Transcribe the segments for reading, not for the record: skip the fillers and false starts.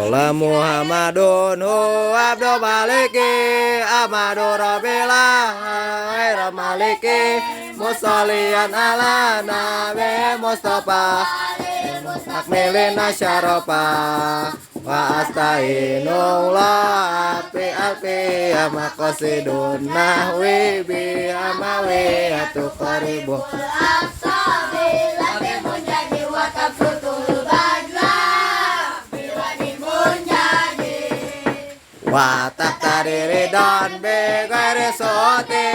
Qala Muhammadun huwa abdu maliki amadu rabila ghairu maliki musallian ala nabi mustafa akmilina syarafa wa astainullah fi alfi maqasidun nahwi bi amawi atuqaribu wa taqtadiri dan bi ghairi soti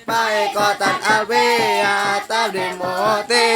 paikotan albi atabdimuti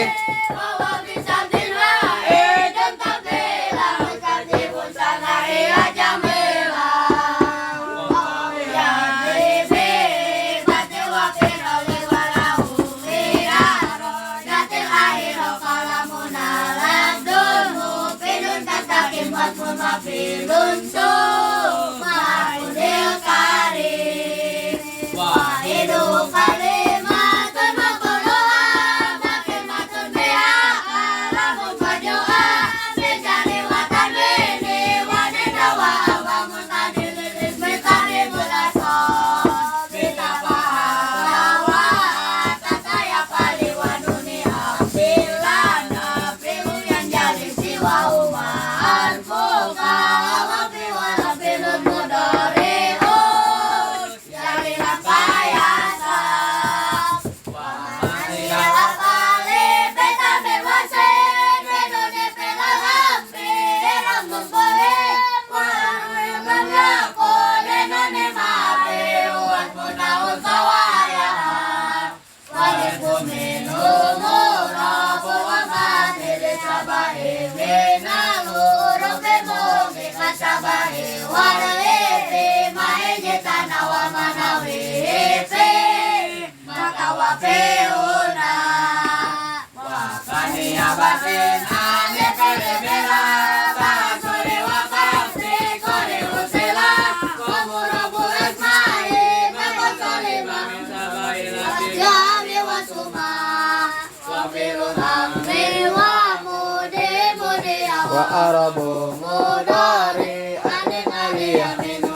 wa arabu mudari anin aliyah.